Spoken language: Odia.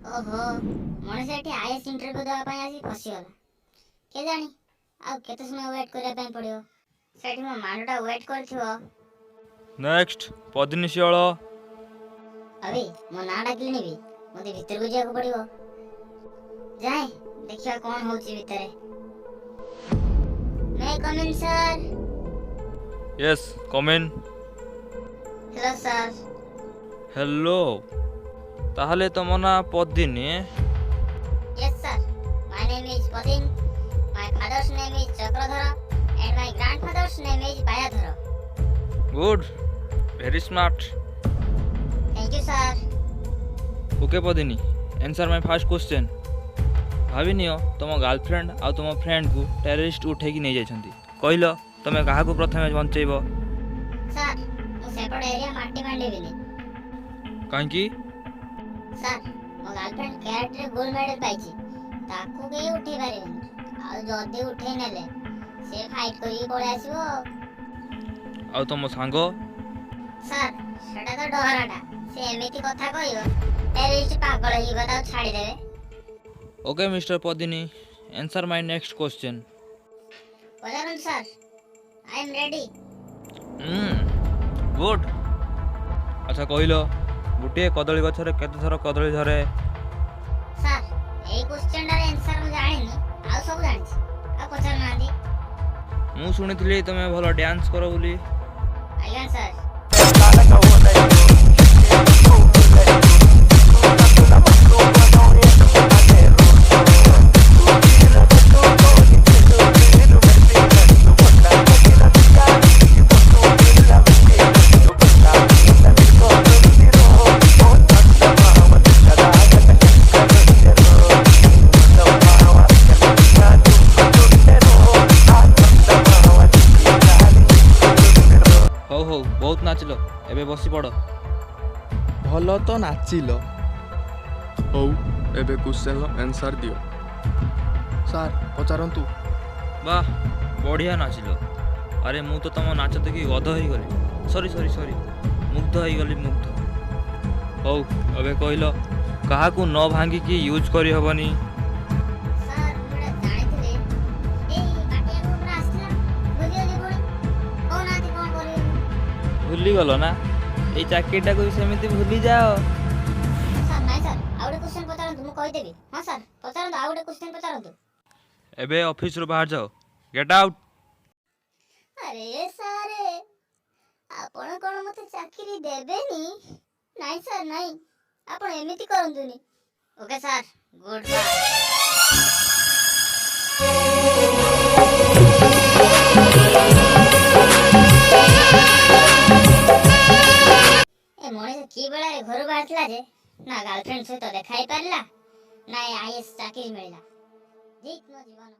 ଓହୋ, ମଣିଷ ଏଠି ଆଇଏଏସ୍ ଇଣ୍ଟରଭ୍ୟୁ ଦେବା ପାଇଁ ଆସି ଫସିଗଲା। କେଜାଣି ଆଉ କେତେ ସମୟ ୱେଟ୍ କରିବା ପାଇଁ ପଡ଼ିବ। ସେଠି ମୋ ମାଣ୍ଡୁଟା ୱେଟ୍ କରିଥିବ। ନେକ୍ସଟ, ପଦିନୀ ଶିଆଳ। ଅଭି, ମୋ ନାଁ ଡାକିଲେଣି ବି, ମୋତେ ଭିତରକୁ ଯିବାକୁ ପଡ଼ିବ। ଯାଏ, ଦେଖିବା କ'ଣ ହଉଛି ଭିତରେ। May come in, sir? Yes, come in. Hello, sir. Hello. ତାହେଲେ ତମ ନାଁ Padini? Yes, sir. My name is Padin. My father's name is Chakradhara and my grandfather's name is Bayadhara. Good, very smart. Thank you, sir. Okay Padini, answer my first question. ଭାବିନିଅ ତମ ଗାର୍ଲଫ୍ରେଣ୍ଡ ଆଉ ତମ ଫ୍ରେଣ୍ଡକୁ ଟେରରିଷ୍ଟ ଉଠେଇକି ନେଇଯାଇଛନ୍ତି। କହିଲ, ତମେ କାହାକୁ ପ୍ରଥମେ ବଞ୍ଚେଇବ? ସାର୍, ମୁଁ ସେପଟ ଏରିଆ ମାଟି ମାଣ୍ଡିବିନି। କାହିଁକି? ସାର୍, ମୋ ଗାର୍ଲଫ୍ରେଣ୍ଡ କ୍ୟାରେଟରେ ଗୋଲ୍ଡ ମେଡାଲ ପାଇଛି। ତାକୁ କେହି ଉଠେଇ ପାରିବେନି। ଆଉ ଯଦି ଉଠେଇ ନେଲେ, ସେ ଫାଇଟ୍ କରିକି ପଳେଇ ଆସିବ। ଆଉ ତମ ସାଙ୍ଗ? ସାର୍, ସେଟା ତ ଡହରାଟା। ସେ ଏମିତି କଥା କହିବ, ଟେରରିଷ୍ଟ ପାଗଳ ହେଇଯିବ, ତାକୁ ଛାଡ଼ିଦେବେ। Okay, Mister Padini, answer my next question. ପଚାରନ୍ତୁ sir, I am ready. Good. ଆଚ୍ଛା କହିଲ, ଗୋଟିଏ କଦଳୀ ଗଛରେ କେତେ ଥର କଦଳୀ ଧରେ? ସାର୍, ଏଇ କ୍ୱେଶ୍ଚନଟାର ଆନ୍ସର ମୁଁ ଜାଣିନି, ଆଉ ସବୁ ଜାଣିଛି। ଆଉ ପଚାରୁନାହାନ୍ତି। ମୁଁ ଶୁଣିଥିଲି ତମେ ଭଲ ଡ୍ୟାନ୍ସ କର ବୋଲି। ଆଜ୍ଞା ସାର୍। ହଉ ହଉ, ବହୁତ ନାଚିଲ, ଏବେ ବସି ପଡ଼। ଭଲ ତ ନାଚିଲ। ହଉ, ଏବେ କ୍ୱେଶ୍ଚନର ଆନ୍ସର୍ ଦିଅ। ସାର୍, ପଚାରନ୍ତୁ। ବାহ, ବଢ଼ିଆ ନାଚିଲ। ଆରେ, ମୁଁ ତ ତମ ନାଚ ଦେଖି ଗଧ ହେଇଗଲି। ସରି ସରି ସରି, ମୁଗ୍ଧ ହେଇଗଲି, ମୁଗ୍ଧ। ହଉ, ଏବେ କହିଲ, କାହାକୁ ନ ଭାଙ୍ଗିକି ୟୁଜ୍ କରିହେବନି? ସାର୍, ମୁଁ ଏଇଟା ଜାଣିଥିଲି। ଏଇ ପାଟି ଆଗକୁ ପୁରା ଆସିଥିଲା, ଭୁଲିଗଲି ପୁଣି। କହୁନାହାନ୍ତି, କ'ଣ କରିବି ମୁଁ? ଭୁଲିଗଲ ନା? ଏଇ ଚାକିରିଟାକୁ ବି ସେମିତି ଭୁଲିଯାଅ। ସାର୍, ନାଇଁ ସାର୍, ଆଉ ଗୋଟେ କ୍ୱେଶ୍ଚନ ପଚାରନ୍ତୁ, ମୁଁ କହିଦେବି। ହଁ ସାର୍, ପଚାରନ୍ତୁ, ଆଉ ଗୋଟେ କ୍ୱେଶ୍ଚନ ପଚାରନ୍ତୁ। ଏବେ ଅଫିସରୁ ବାହାର ଯାଅ। Get out. ଆରେ ସାର୍, ଆପଣ କ'ଣ ମୋତେ ଚାକିରି ଦେବେନି? ନାଇଁ ସାର୍, ନାଇଁ, ଆପଣ ଏମିତି କରନ୍ତୁନି। Okay sir, good bye. ଏ ମଣିଷ କି ବେଳାରେ ଘରୁ ବାହାରିଥିଲା ଯେ ନା ଗାର୍ଲଫ୍ରେଣ୍ଡ ସହିତ ଦେଖା ହେଇପାରିଲା, ନା ଏ ଆଇଏଏସ୍ ଚାକିରି ମିଳିଲା। ଧିକ୍ ମୋ ଜୀବନ।